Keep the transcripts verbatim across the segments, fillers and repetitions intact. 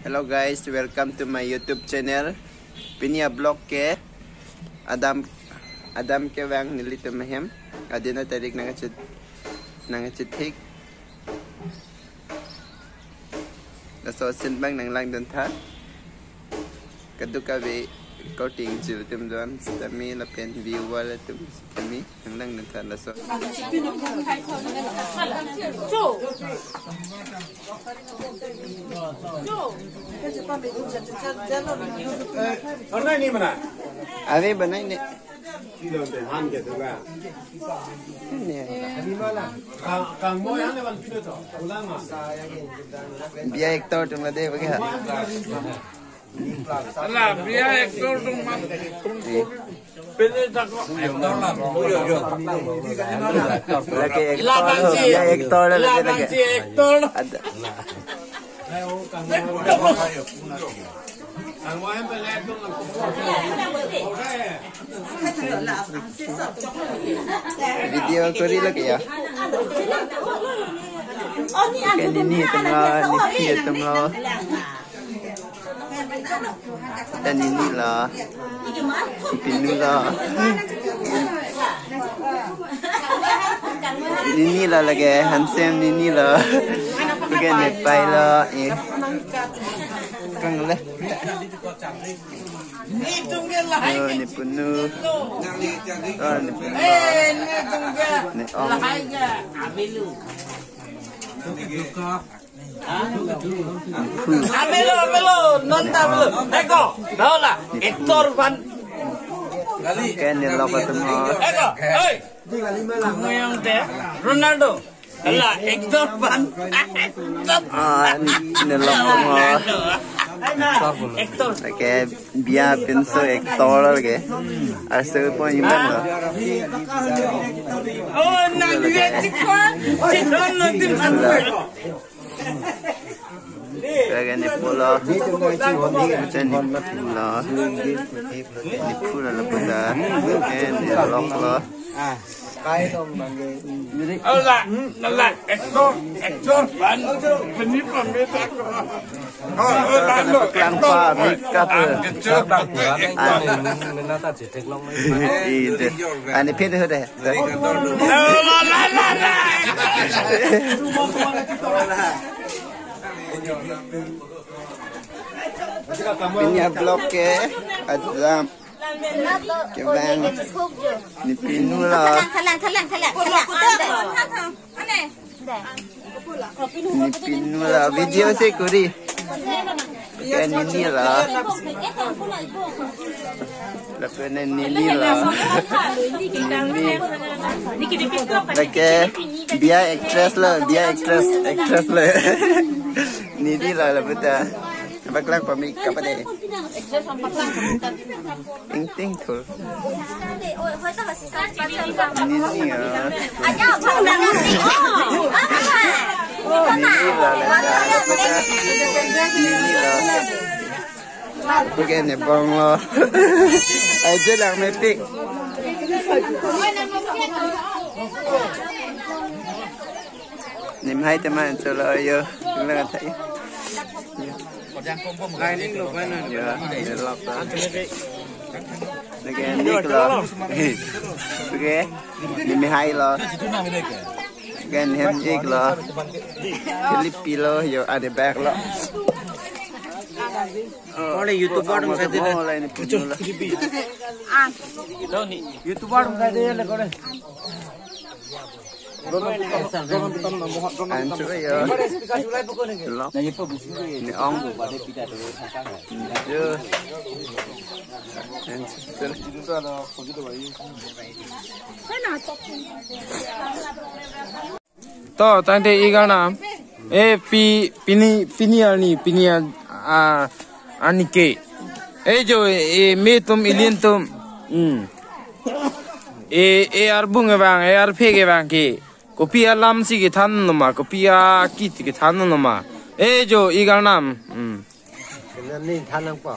Hello guys, welcome to my YouTube channel. Pini a-vlog ke Adam Adam kevang nelitum ahem. Adin atarik nangkachit nangkachithik. Laso asin abang nanglangdun tha. Kadokave korte ingjir atum do-an sitame lapen viewer atum sitame nanglangdun tha laso. Ave banai ne. Ne. Biya actor atum la de bagi ha. Ala, biya actor atum man. Pele tako actor la. Lagi actor, labangsi, biya actor la lagi. Labangsi actor. Ada. Video kori lagi ya. Ke nini atum lo, nipi atum lo. Dan nini lo. Pinu lo. Nini lo lagi, handsome nini lo. Lagi nepai lo, eh. Kang le. Yo, ne punu. Oh, ne punu. Ne ong. Amelo, amelo, nonta amelo. Eko, daola, actor ban. Ke ne lok atum lo. Eko, oi. Ngoyong te, Ronaldo. Ala, actor ban. Ah, ne lok atum lo. Actor. Lagi biya pinso actor lagi. Arso po iman lo. Oh, na dia chikon. Chikon lo tim. Lagi ne pulo. Macam ne pulo. Ne pulo laputa. Ke ne lok lo. Ala, ala, actor, actor ban. Pini pamit ako. Oh, oh, la, la, paklang actor. Pa makeup. Ah, actor, actor. Ante pin de. Pini a-vlog ke Adam kevang. Ne pinu lo. Thalang, thalang, thalang, thalang. Ne pinu lo. Video si kuri. Ke nini lo. Lapen nini lo. Nini. Lagi biya actress lo, biya actress, actress lo. Nini lo laputa. Paklang pa makeup de. Ting ting thul. Nini ya. Nini la la la. Nini la. Bukan ne bong lo. Aja lang mepik. Nim hai teman cholo yo. Lang thai. Lining lo ba na. Ya, ya, lok lo. Lagi nik lo. Oke. Nimi hai lo. Lagi hem ik lo. Clip pi lo yo, ada bag lo. Kore YouTuber dong sa de. Mo la ini punya lo. Ah. YouTuber dong sa de le kore. Ancho ya. Lok. Ne ong. Yo. Ancho. To, tangte ik arnam. E pi, pini, pini arni, pini a, a, anike. E jo, e me atum, ilin atum. Hmm. E, e arbung kevang, e arphe kevang ke. Kopi alam si kethan noma, kopi akit si kethan noma. E jo, ik arnam. Hmm. Kenam ni than nangpo.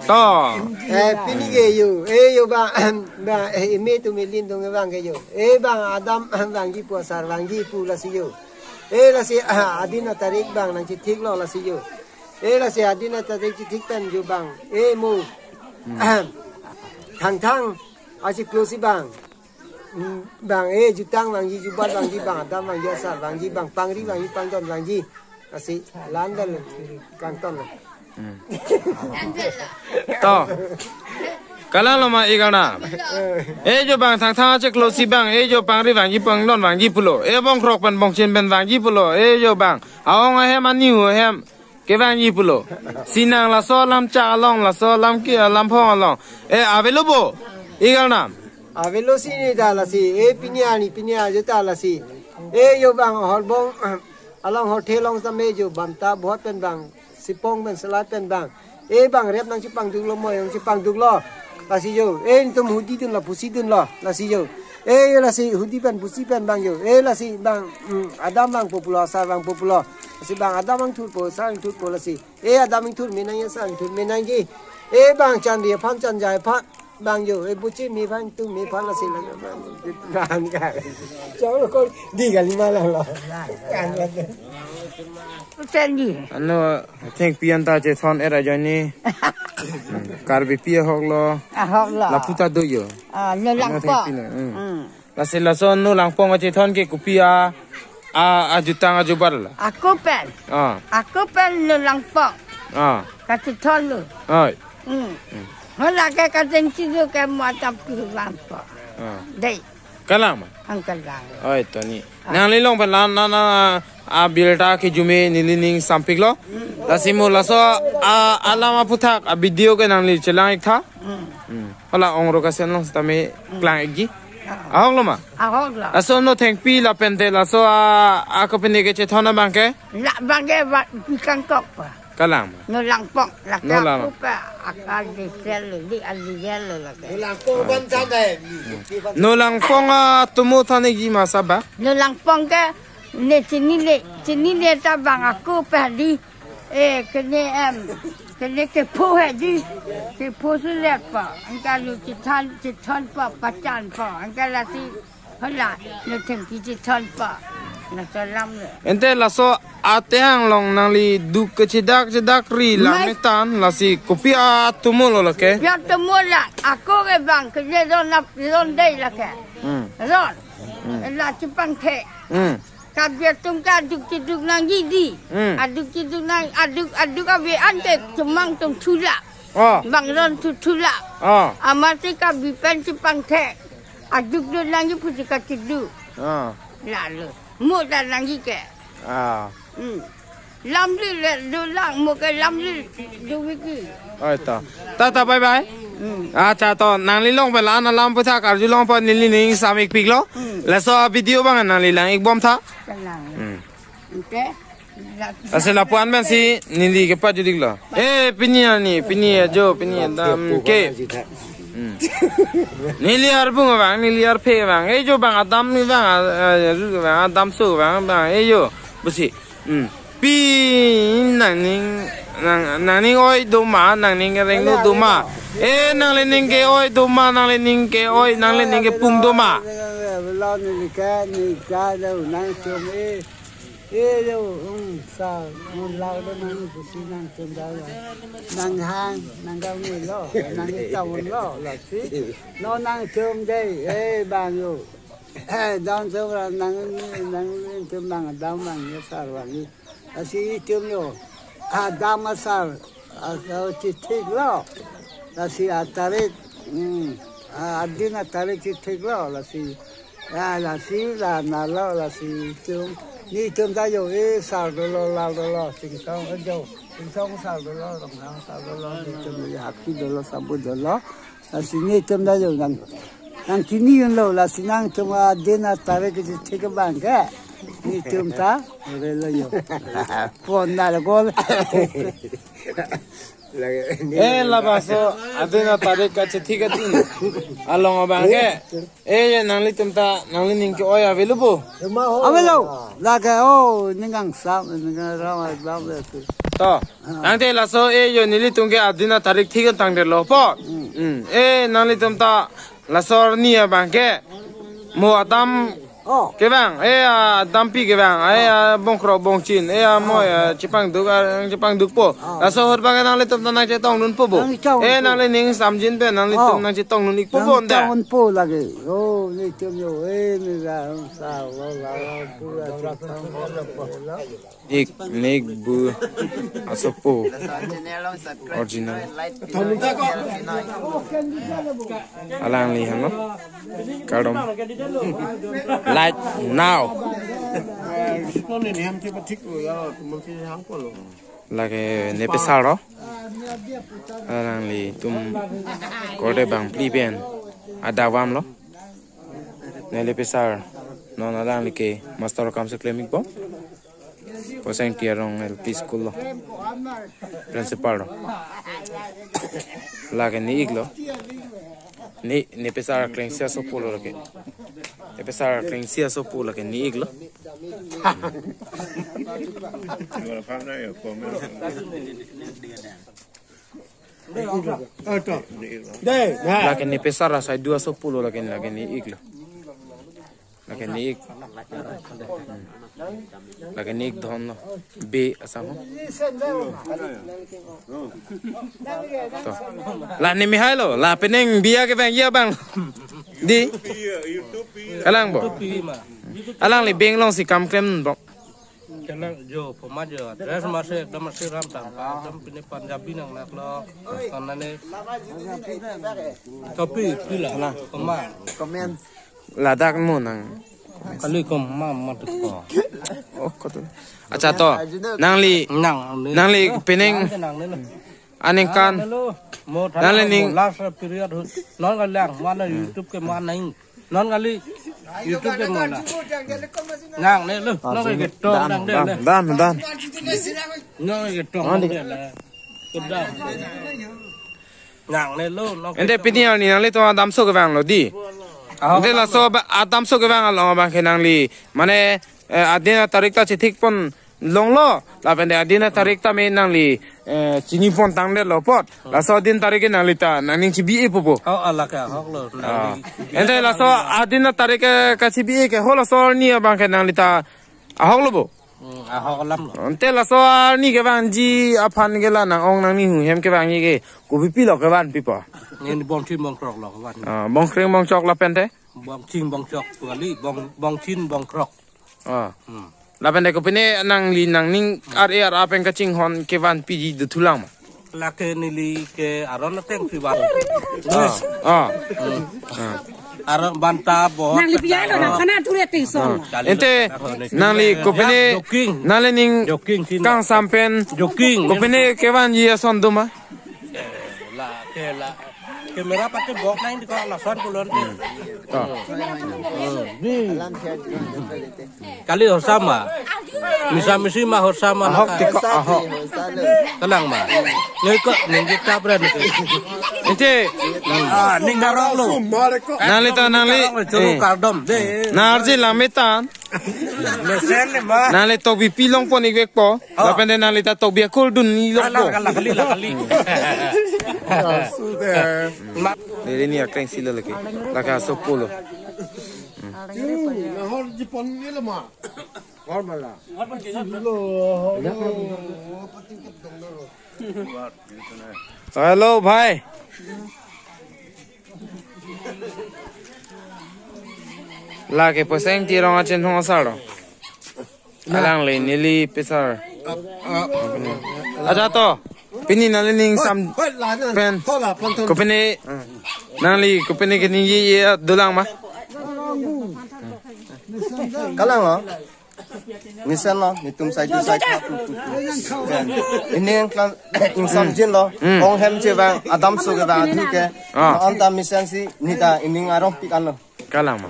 To. Eh, pini ke yo, eh, yo ba, ba, eh, imi atum ilin atum vang ke yo. Eh, bang Adam, vangji pu asar, vangji pu lasi yo. Eh, lasi, ah, adin atarik bang nangchithik lo lasi yo. Eh, lasi adin atarik chethik pen jo bang. Eh, mo. Hmm. Thangthang achiklo si bang. Hmm, bang, eh, jutang vangji, jubat vangji, bang, adam vangji, asar vangji, bang, pangri vangji, pangdon vangji. Lasi, landal kangton. Hmm. To. Kalang lo ma ik arnam. Eh, jo bang, Thangthang achiklo si bang, eh, jo pangri vangji, pangdon vangji pulo. Eh, bongkrok pen bongchin pen vangji pulo. Eh, jo bang, aong ahem, aniu ahem kevangji pulo. Sinang laso alam chak along, laso alam ke, alam phong along. Eh, avelo bo ik arnam. Avelo si ne ta lasi, eh, pini arni, pini arni ta lasi. Eh, jo bang, horbong, along hothe along same jo bamta bot pen bang, sipong pen selat pen bang. Eh, bang, rep nangchipangduklo, moyong chipangduklo. Lasi jo, eh, netum hudi dunlo, pusi dunlo, lasi jo. Eh, jo lasi hudi pen pusi pen bang jo. Eh, lasi bang, hmm, adam vangpo pulo, asar vangpo pulo. Lasi bang, adam vangthurpo, asar vangthurpo lasi. Eh, adam vangthur me nangji, asar vangthur me nangji. Eh, bang, chan ri aphan, chan jai aphan. Bang jo, eh, buchi me aphan, tu me aphan lasi lang. Bang, bang, ka. Chong ko di kali malang lo. Kan lagi. Usen di. Ano, thengpi anta chethon era ajoine. Hmm, Karbipi ahok lo. Ahok lo. Lapu ta do jo. Ah, no. Ano langpong. Thengpi lo. Hmm. Hmm. Lasi laso no langpong achethon ke kopi a, a, ajutang ajubat la? Ako pen. Ah. Ako pen no langpong. Ah. Kachethon lo. Oi. Hmm. Hmm. Hala ke kachengchi lo ke mo atam pi langpong. Ah. Dei. Kalang ma? Ang kalang. Oi, Tony. Ah. Nangli long pen la na na a birta kejume neli ning sampik lo. Hmm. Lasi mo laso a alam aphuthak a video ke nangli chelang ik tha. Hmm. Hmm. Hala ongro kasen long sitame klang ikji. Ah. Ahok lo ma? Ahok lo. Laso no thengpi lapen te laso a, a kopine kechethon abang ke? La abang ke va, pi kangkok pa. Kalang ma? No langpong, la no lang. Ako pa, akal di sel, di ali yel la ke. No langpong ban than dai. No langpong atomo than ikji ma sa ba? No langpong ke, ne chinine, chinine ta bang ako pa di. Eh, kene em, kene kepho he di, kepho sulet po. Anke lo chethon, chethon po, pachan po. Anke lasi, hala, no thengpi chethon po. Laso alam lo. Ante laso ateng along nangli duk kechedak chedak ri la mai metan lasi kopi atomo lo lake? Kopi atomo la, ako ke bang, kene ron ap, ron dei lake. Hmm. Ron. Hmm. La chepangthe. Hmm. Karbi atum ke aduk cheduk nangji di. Hmm. Aduk cheduk nang, aduk, aduk ave an ke chomang atum thulak. Oh. Bang ron thu thulak. Oh. Amatsi Karbi pen chepangthe. Aduk do nangji pusi kacheduk. Oh. Lalo. Mo ta nangji ke. Ah. Hmm. Lamli le dolang mo ke lamli doveki. Oi to. Tata, bye bye. Hmm. Acha to, nangli long pen la-an alam aphuthak karjulong apot neli ning sam ikpik lo. Hmm. Laso video bang nangli lang ikbom tha. Kalang. Hmm. Ante, la- Lasi lapu-an pensi neli kepajut iklo. Eh, pini arni, pini ajo, pini adam ke. Hmm. Neli arbung abang, neli arphe abang. Eh, jo bang adam ni bang, a, a, ru abang, adamso abang, bang. Eh, jo. Busi. Hmm. Pi nangning, nang, nangning oi do ma, nangning rengno do ma. Eh, nanglining ke-oi do ma, nanglining ke-oi, nanglining kepung do ma. Lo neli ke, neli ke lo nangtum, eh. Eh, lo, um, sa, um, lo lo nang pusi nangtum da lo. Nanghang, nangkang ni lo, nang tawon lo, lasi. Lo nangtum dei, eh, bang lo. Eh, dam so ra nang, nangtum bang, dam bang, ya sar bang. Lasi itum lo. Adam asar, asar chethik lo. Lasi atarik, hmm, a-, adin atarik chethik lo. Lasi, ya, lasi la na lo, lasi itum. Netum ta jo, eh, sar dolo, la dolo, Singsong, eh, jo. Singsong sar dolo, Rongkhang sar dolo, netum jo, Hapi dolo, Sabu dolo. Lasi netum ta jo nang, nangchini un lo, lasi nangtum adin atarik kechethik abang ke. Netum ta, ore lo jo. Pon na lo gol. Eh, labangso adin atarik kachethik adin along abang ke. Eh, ya nanglitum ta, nanglining ke-oi avelo bo? Avelo. Lake, oh, ning kangsam, ning kangsam, abang lo. To. Tangte laso, eh, jo nelitum ke adin atarik thik tangdetlo po. Hmm. Hmm. Eh, nanglitum ta laso arni abang ke mo adam Oh. Kevang, eh, ah, dampi kevang, eh, ah, bongkrok bongchin, eh, ah, moi, ah, chepangduk, ah, chepangdukpo. Oh. Laso ahut abang nanglitum ta nangchetongdunpo bo. Nangchetongdunpo. Eh, nanglining samjin pen, nanglitum Oh. nangchetongdun-ikpo bo ante. Nangchetongdunpo lake. Oh, nelitum yo, eh, ni la, sa, la, la, la, pura chetongdunpo. Nik, nik bu asopo. Original. Alangli hano. Kardom. Light now. Lake nepesar lo. Alanglitum kode bang pli pen adap vam lo. Neli pesar. Non alangli ke master kam si klem-ikpo. Poseng Tiarong L P School lo. Principal lo. Lake ne-ik lo. Ne, nepesar klengsi asopo lo lake. Nepesar klengsi asopo lake ne-ik lo. Lake nepesar asai dua asopo lo lake, lake ne-ik lo. Lake ne-ik. Hmm. Lake ne-ik dhon lo. Be asam ho. To. La ne mihai lo. La penang biya kevang ya bang. Di. Kalang bo. Alangli bank alongsi kam klem bo. Kalang jo, poma jo. Dress masi ekdom masi ram tangka, ekdom pine Punjabi nangnak lo. Karena ne topi pila, poma. Comment. Ladak mo nang. Kali koma mati ko. Oh, koto. Acha to. Nangli, Nang ne. nangli penang Nang ne lo. aningkan. Nang ne lo. Mo Nang le thala ning. mo last period hu. Non kalang, mana YouTube ke mana ing. Non kali YouTube ke mana. Nang ne lo. Non ke tong Dan, nang de dan, le. dan, dan. Non ke tong nang de le. Kedang. Nang ne lo, no Ante ke pini arni nanglitum adamso kevang lo di. Aho. Ante laso ba-, adamso kevang along abang ke nangli. Mane, eh, adin atarik ta chithik pon longlo. Lapen de adin atarik ta me nangli, eh, chini pon tangdetlo apot. Laso adin tarik ke nangli ta nangning chibi-e po po. Oh, ala ke ahok lo. Ah. Nangli. Ante laso adin atarik ke kachibi-e ke halaso arni abang ke nangli ta ahok lo bo. Hmm, ahok alam lo. Ante laso arni kevangji aphan ke la nang-ong nangning hu hem kevangji ke kopi pilo kevanpipo? Neli bongching bongkrok lo kevan. Ah, bongkreng bongchok lapen te? Bongching bongchok kali, bong, bongching bongkrok. Ah. Hmm. Lapen te kopine nangli nangning ar-e ar-a pen kachinghon kevanpiji dothulang ma? Lake neli ke aron ateng pivan. Ah, ah. Hmm. Ah. Aron banta bohot. Nangli biya lo na kana ture tison. Ah. Ante nangli kopine Joking. nangli ning Joking sini. kangsam pen Joking. kopine kevanji ason do ma? La ke la. Kamera pati bok nang di ko lason pulon. To. Hmm. Di. Kali hosama. Misa misi ma hosama Ahok naka. tiko ahok. Kalang ma. Ngi ko ninggi tapra ni. Ante. Ah, ning darong lo. Nangli ta nangli. Churu Eh. kardom. De. Narji lamitan. Mesen ni ma. Nangli tokbi pilong pon-ik vekpo. Oh. Lapen de nangli ta tokbi akul dun-i lokpo. Kalang, kalang, kali, kalang, kali. Sudah. Ma. Dere ni akreng sila lagi. Laka sopo lo. Nahor jipon ni lo ma. Hello, bhai. Lake Poseng Tirong achin hong asar lo. Alangli neli pesar. Acha to. Pini nangli ning sam pen. Kopine nangli kopine ke ningje ye dolang ma. Kalang lo. Mesen lo, netum sai tu sai kha tu tu tu. Ini yang klan ingsam jin lo. Hmm. Ong hem chevang, adamso kevang adu ke. Ah. Na anta mesen si, neta ining arong pik an lo. Kalang ma.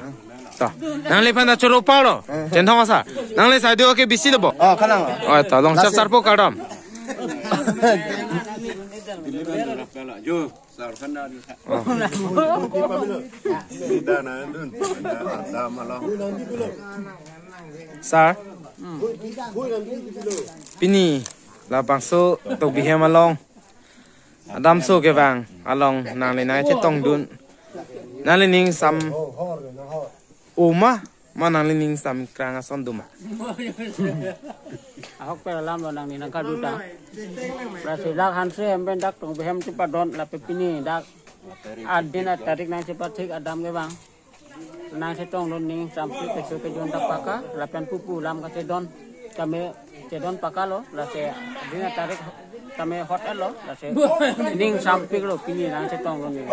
To. Nangli phan ta choro palo. Eh. Chenthong asa. Nangli sai do ke bisi lo bo. Oh, kalang lo. Oh, to. Long sap Lasi. sarpo kardom. Jo. Sar. Pini labangso tokbi hem along. Adamso kevang along nangli nangchetongdun. Nangli ning sam uma. Ma nangli ning samkrang ason doma. Ahok pen alam lo nangli nangkardutang. Lasi dak Hanse hem pen dak Tongbi hem chepadon lapen pini dak adin atarik nangchepathik adam ke bang. Nangchetongdun ning sampik keso kejun dak paka lapen pupu lam kachedon. Tame chedon paka lo, lasi adin atarik tame hot lo, lasi ning sampik lo pini nangchetongdun ning.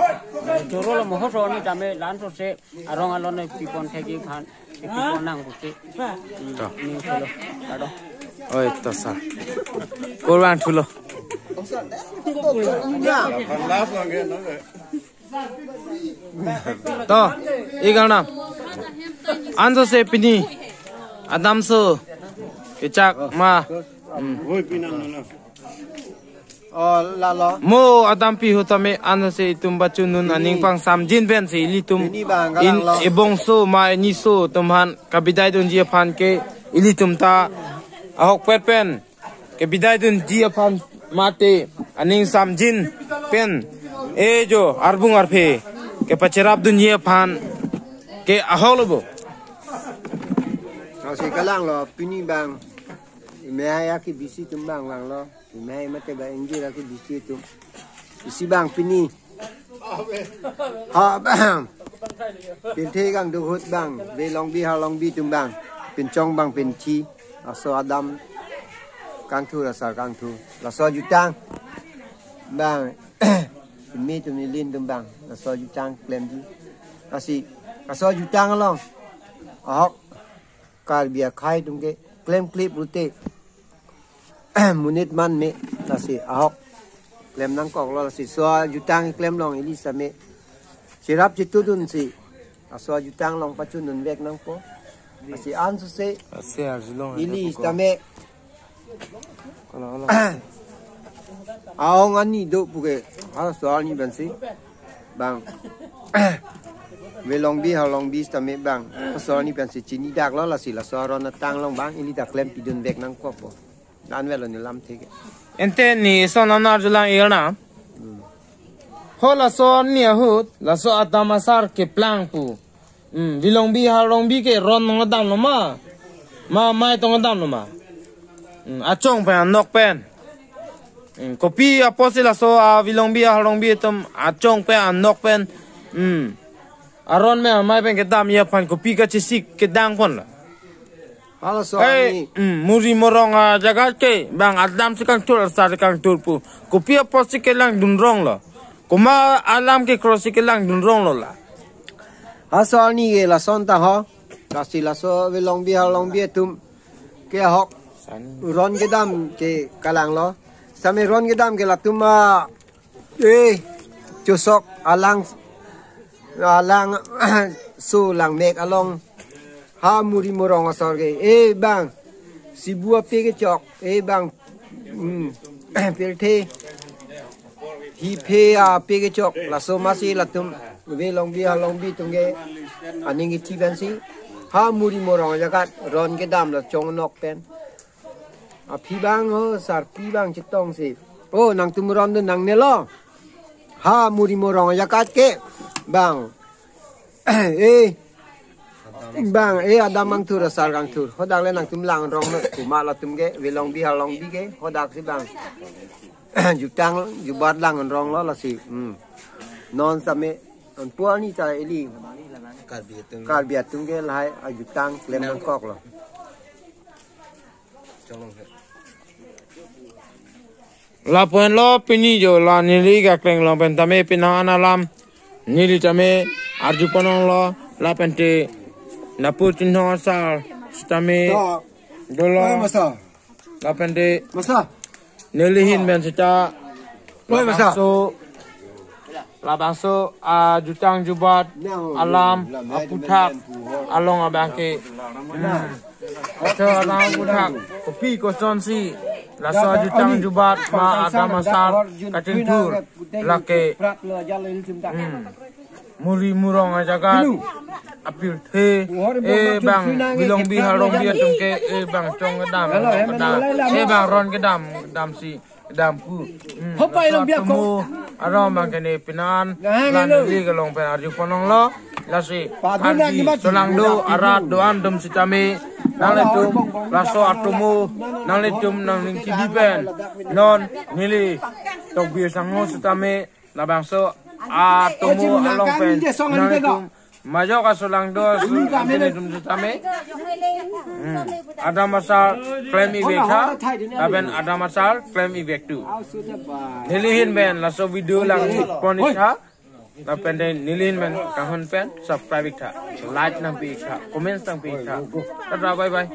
Choro lo mohoso ni tame lansose arong alon pipon thekji aphan, pipon nang pusi. To. Ning solo. Kado. Oi, to sa. Kurang thulo. To, ik arnam. Ansose pini adamso kechak ma. Hmm. Oh, lalo. Mo adampi ahut tame ansose itum pachunun aning pangsamjin pensi ilitum. Pini bang in galang lo. Ebongso ma iniso atum aphan kabidaidunji aphan ke ilitum ta ahokpet pen kebidaidunji aphan mate aning samjin pen ejo arbung arphe kepacherapdunji aphan ke ahok lo bo. Lasi galang lo pini bang. Mehai akebisi atum bang langlo. Mehai mate ba ingjir akebisi atum. Isi bang pini. Ha bang. Pirthe kangduk ahut bang. Velongbi Harlongbi atum bang. Pinchong bang pinthi. Laso adam kangthur asar kangthur. Laso ajutang. Bang. Pimi atum nilin atum bang. Laso ajutang klemji. Lasi. Laso ajutang along. Ahok. Karbi akhei atum ke klemkle pulote monit man me lasi ahok klem nangkoklo lasi laso ajutang klem long ili same cherap chetudunsi laso ajutang along pachunun vek nangpo lasi ansose Ase arjulong ili ade tame Kala, kala. Aong ani do puke halaso arni pensi bang Velongbi Harlongbi sitame bang halaso arni pensi chinidak lo lasi laso aron atang along bang ili ta klempidun vek nangkokpo. Dan velo ne lamthe ke. Ante ne son anar julang ik arnam. Hmm. Halaso arni ahut laso adam asar keplang pu. Hmm, Velongbi Harlongbi ke ron tong damlo ma? Ma amei tong damlo ma? Hmm, achong pen anok pen. Hmm, kopi apotsi laso a Velongbi Harlongbi atum achong pen anok pen. Hmm. Aron pen amei pen kedamji aphan kopi kachesik kedang ponlo. Halaso Hey, arni. Hmm, muri morong ajagat ke bang adam si kangthur asar si kangthur pu. Kopi apotsi kelangdun ronglo. Komat alam kekroisi kelangdun ronglo la. Halaso arni ke lason ta ho. Lasi laso Velongbi Harlongbi atum ke ahok. Sani. Ron kedam ke kalanglo. Same ron kedam ke latum a eh chosok alang alang so langmek along ha muri morong asor ke eh bang sibu ape kechok eh bang hmm, pirthe hi phe ape kechok laso masi latum Velongbi Harlongbi atum ke aning ithi pensi ha muri morong ajagat ron kedam lo chong nok pen. Aphi bang ho sarpi bang chetongsi. Oh, nangtum rondun nangnelo. Ha muri morong ajakat ke. Bang. Eh. Bang, eh, adam kangthur asar kangthur. Hodak le nangtum lang rong no. Komat latum ke Velongbi Harlongbi ke. Hodak si bang. Jutang jubat lang ronglo lasi. Hmm. Non same anpua ni ta ili. Karbi atum. Karbi atum ke lahai ajutang klem nangkoklo. Lapu-an lo pini jo la neli kakleng long pen tame pinang an alam neli tame arju ponlonglo lapen te napu chinthong asar sitame To. Dolo. Oi, masa. Lapen te Masa. Neli ahin pen sita Oi, masa. Labangso, labangso ajutang jubat alam aputhak along abang ke. Hmm. Aso alam aputhak kopi kosonsi laso ajutang jubat ma adam asar kachingthur lake. Hmm. Muri murong ajagat apirthe, eh, bang Velongbi Harlongbi atum ke, eh, bang chong kedam, kedam, eh, bang ron kedam, kedam si kedam pu. Hmm. Hopai laso Longbi ako. Atumu aron bang kene pinang an Nah, lan hello. Neli kelong pen arju ponlonglo. Lasi Karbi solangdo arat do-an atum sitame, nanglitum laso atomo nanglitum nangning kidi pen non neli Tokbir Sangho sitame labangso atomo along pen nanglitum majok asolangdo aso nanglitum sitame, hmm, adam asar klem-ik vek tha, lapen adam asar klem-ik vek tu. Neli ahin pen laso video langpon-ik tha. Lapen te neli ahin pen kanghon pen subscribe-ik tha, like nangpi-ik tha, comments nangpi-ik tha. Tata, bye bye.